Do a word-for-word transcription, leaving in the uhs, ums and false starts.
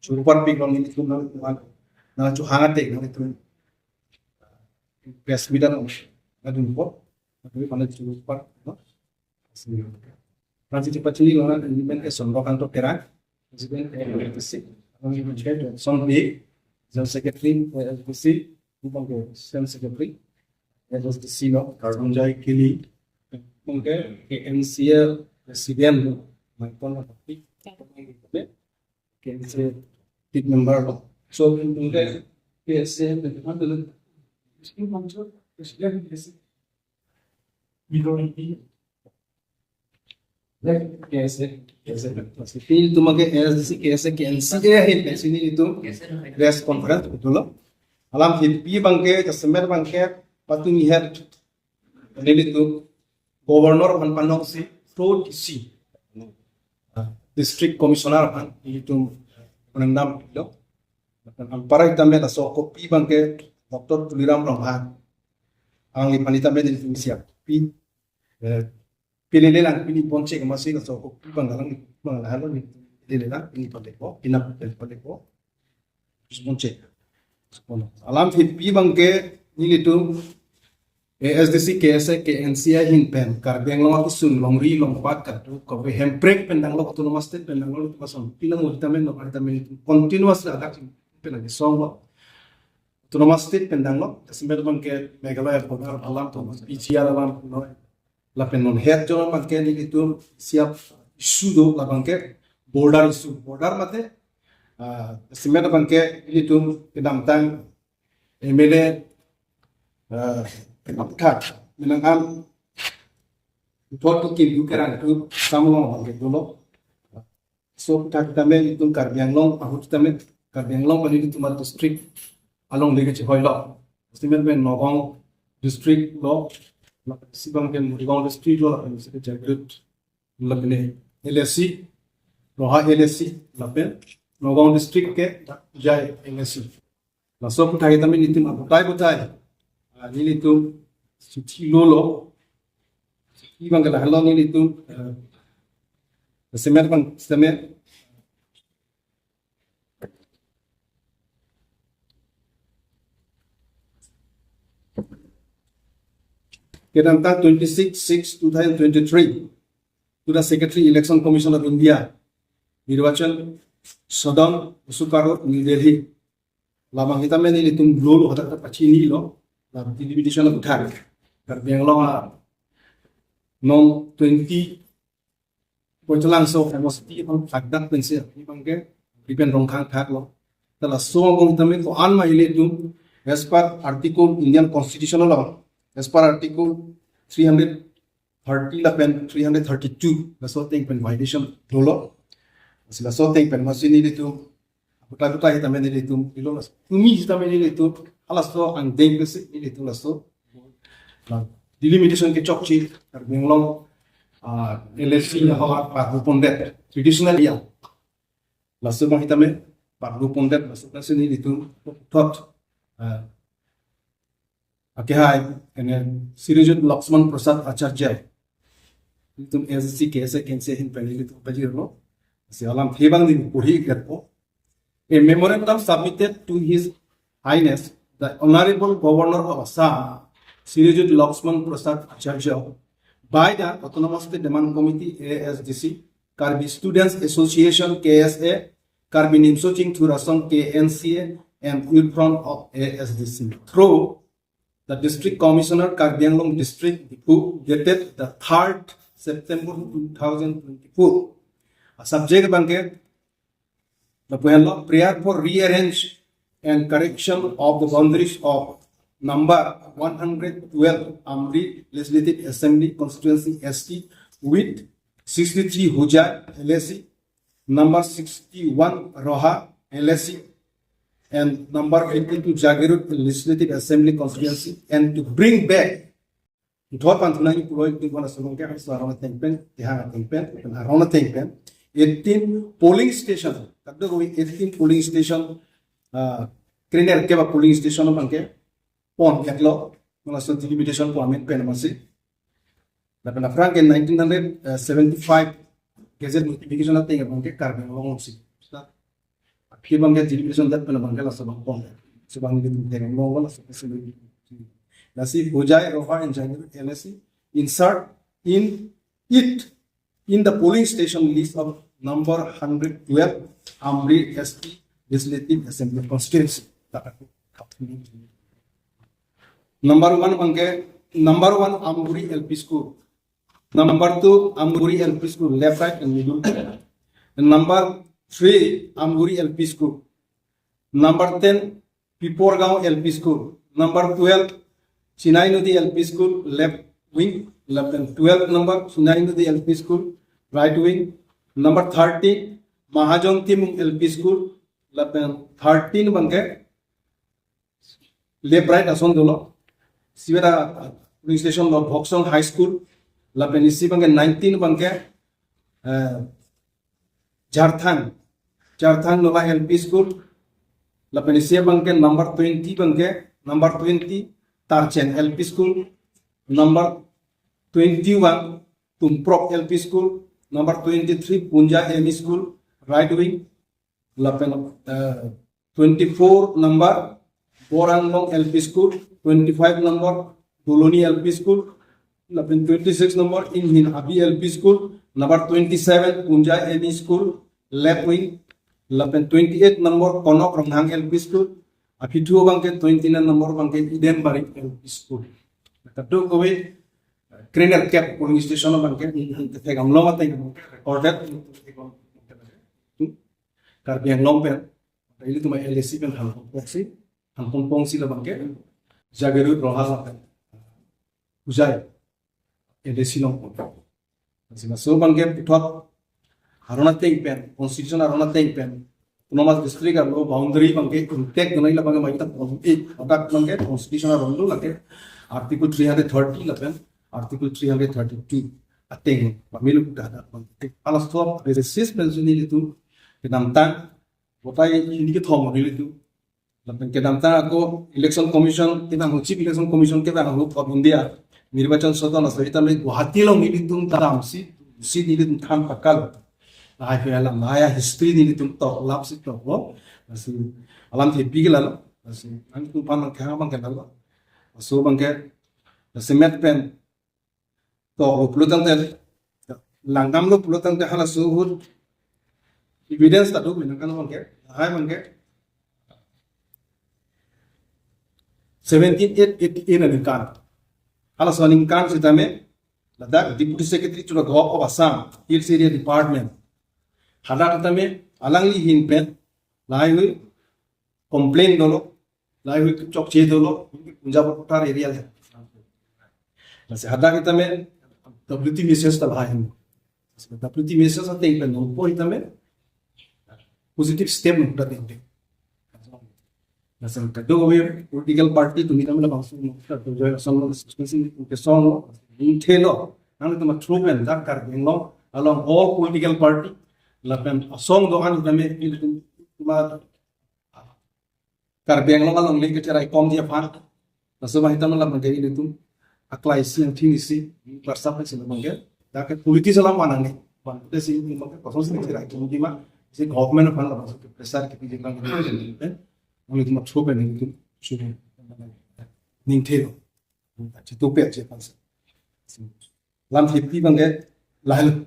choro parpik lo nelitum nang, nang, nangchohang ate nelitum press meet along nangdunpo. Nangdun mane choro parpik lo. Pranjit Tripathi lo, nang, Indian Songkok Angtok Terang, President A S D C, Johnson Bey, General Secretary A S D C, Bupang Assistant Secretary, A S D C lo, Karbon Jai Kili, Bupang K N C L President lo, Maipon lo, K N C L member lo. So, Bupang K S A, President, President, K S A, K S A, K S A. Nelitum abangke A S D C, K S A, K N C A ahin, K S A nelitum press conference betul lo. Alam hipi abangke, jasemet abangke, patung iher nelitum Governor aphan panongsi, pro D C, ah, District Commissioner aphan nelitum panangdam lo. Anpar sitame laso copy abangke Doctor Tuliram Ronghang, alangli aphan sitame nelitum isi a-copy, eh, pilele lang pini ponche kemasi laso copy abang lang, abang lang lo ni pilele lang pini ponche ko, pinap ponche ko. Terus ponche. Alam hipi abangke nelitum A S D C, K S A, K N C A ahin pen Karbi Anglong akoson longri longpat katu kave Hemprek pen danglo, Autonomous State pen danglo, lason pinang mo sitame, no sitame continuous ladak pen lagi song lo. Autonomous State pen danglo, jasemet abangke Meghalaya border alam, Autonomous P G R alam, no, lapen non het jon abangke nelitum isi a-issue do, labangke border issue. Border mate, ah, jasemet abangke nelitum kedamtang M L A, ah, Khat, menang am, puthot tu kim du kerang tu samlong abangke dolo. So, aputhak sitame nelitum Karbi Anglong, ahut sitame Karbi Anglong kali nelitum a-district along lege chehoi lo. Sitame pen Nagaon district lo, isi abangke Morigaon district lo, lapen isi ke Jagiroad, lapen L A C, Roha L A C, lapen Nagaon district ke Jai L A C. Laso aputhak sitame nelitum aputhak aputhak, ah, nelitum chithi lolo. Chithi abangke lahelo nelitum, eh, jasemet abang, jasemet. Kedamtang twenty-six six two thousand twenty-three to the Secretary, Election Commission of India, Nirwachan Sadan, Bosukar Road, New Delhi. Labang sitame nelitum lolo, hadak ta pachini lo, la delimitation aputhak. Karbi Anglong a non twenty Koitalangso Famous City aphan thakdak pensi, abangke ripen Rongkhang thak lo. Ta laso angbong sitame ko-an ma nelitum, as per Article Indian Constitution along, as per Article three hundred thirty lapen three hundred thirty-two, laso ateng pen violation dolo. Si laso ateng pen masi nelitum aputhak aputhak sitame nelitum, ilo las, tumi sitame nelitum, halaso angdeng pensi nelitum laso, la, delimitation kechokche, Karbi Anglong, ah, L A C ya ho, ah, parlu pondet, traditional area. Laso abang sitame parlu pondet, laso pensi nelitum thot, ah, akehai, ene, Srijut Lakshman Prasad Acharya, nelitum A S D C, K S A, K N C A ahin pen nelitum pajirlo. Si alam thebang neli purhi iketpo. A memorandum submitted to His Highness the Honorable Governor of Assam, Srijut Lakshman Prasad Acharya, by the Autonomous State Demand Committee, A S D C, Karbi Students Association, K S A, Karbi Nimso Chingthur Asong, K N C A, and Youth Front of A S D C, through the District Commissioner, Karbi Anglong District, Diphu, dated the third September two thousand twenty-four. A subject abangke, lapu henlo, prayer for rearrange and correction of the boundaries of number one hundred twelve Amri Legislative Assembly Constituency S T with sixty-three Hojai L A C, number sixty-one Roha L A C, and number eighty-two Jagiroad Legislative Assembly Constituency, and to bring back, puthot panthu nangji pulo, itum pon asonong ke, aso arong ateng pen, tihang ateng pen, pen arong ateng pen, eighteen polling station, kadokave eighteen polling station, ah, krenerkep a polling station abangke pondetlo, laso delimitation pon amen pen masi. Lapen aphrang ke nineteen hundred seventy-five Gazette notification ateng abangke Karbi Anglong si. Aphi abangke G D P song dat pen abangke laso abang pon. Laso abang nelitum thek-an long laso abang. Lasi Hojai Roha and Jagiroad L A C insert in it in the polling station list of number hundred twelve Amri S T Legislative Assembly Constituency. Number one abangke, number one Amguri L P School. Number two Amguri L P School, left, right and middle. And number three Amguri L P School. Number ten Piporgaon L P School. Number twelve Chinai Nodi L P School, left wing. Lapen twelve number Chinai Nodi L P School, right wing. Number thirteen Mahajon Timung L P School. Lapen thirteen abangke left right ason dolo. Isi abangke polling station lo Bhoksong High School. Lapen isi abangke nineteen abangke, eh, Jarthang, Jarthang Nola L P School. Lapen isi abangke number twenty abangke, number twenty Tarchen L P School. Number twenty-one Tumprok L P School. Number twenty-three Punja M E School, right wing. Lapen, eh, twenty-four number Boranglong L P School, twenty-five number Doloni L P School, lapen twenty-six number Inhin Abi L P School, number twenty-seven Punja M E School, left wing, lapen twenty-eight number Konok Ronghang L P School, aphi thu abangke twenty-nine number abangke Eden Bari L P School. Kadokave krenerkep polling station abangke thek-an long ateng recorded Karbi Anglong pen, ilitum L A C pen hang pongsi, hang pongsi labangke Jagiroad, Roha lapen Hojai L A C long pon. Lasi laso abangke puthot aron ateng pen, constitution aron ateng pen, autonomous district arlo boundary abangke intact dunai labangke mai ta pon. Eh, adak abangke constitution aron do lake article three hundred thirty lapen article three hundred thirty-two ateng pamiluk dah dah abangke. Alas top basis pen suni ilitum kedamtang votai hini kethom nelitum. Lapen kedamtang ako Election Commission, kedamtang Chief Election Commission kevang ahut of India, Nirbachan Sadhan aso sitame Guwahati along nelitum damsi, si nelitum than pakal. Lahai phe alam, lahai history nelitum tok, lapsi toklo. Lasi alam thepi ke lalo. Lasi nangtum aphan nangkehang abangke lalo. Laso abangke, lasi met pen toklo pulo tangte, langdamlo pulo tangte halaso ahut evidence ta do, menang kan abangke, lahai abangke seventeen eight eighty-eight aningkan. Halaso aningkan sitame ladak Deputy Secretary to the Government of Assam, Hills Area Department, hadak sitame alangli ahin pen lahaihui complain dolo, lahaihui chokche dolo, Punjab Uttar area le. Lasi hadak sitame W T message ta lahai ahin. W T message ateng pen nangpo sitame positive step nangpo ateng pen. Lasi kadokave political party atum sitame labangso nangpo, Joy Asam lo, Suspension kesong lo, ningthelo, nangtum through pen dak Karbi Anglong along all political party, lapen asong do-an sitame, itum Karbi Anglong alongle kecherai komji aphan. Laso abang sitame labangke ilitum aklai isi, angthing isi, WhatsApp isi labangke. Dak ke politics alam mana ni. Bang, isi labangke kosonsi kecherai komji ma, isi government aphan labangso pressure kepiji abang. Ilitum through pen ilitum suri ningthelo. Chitu pe aje aphan. Lam thepi abangke lahelo.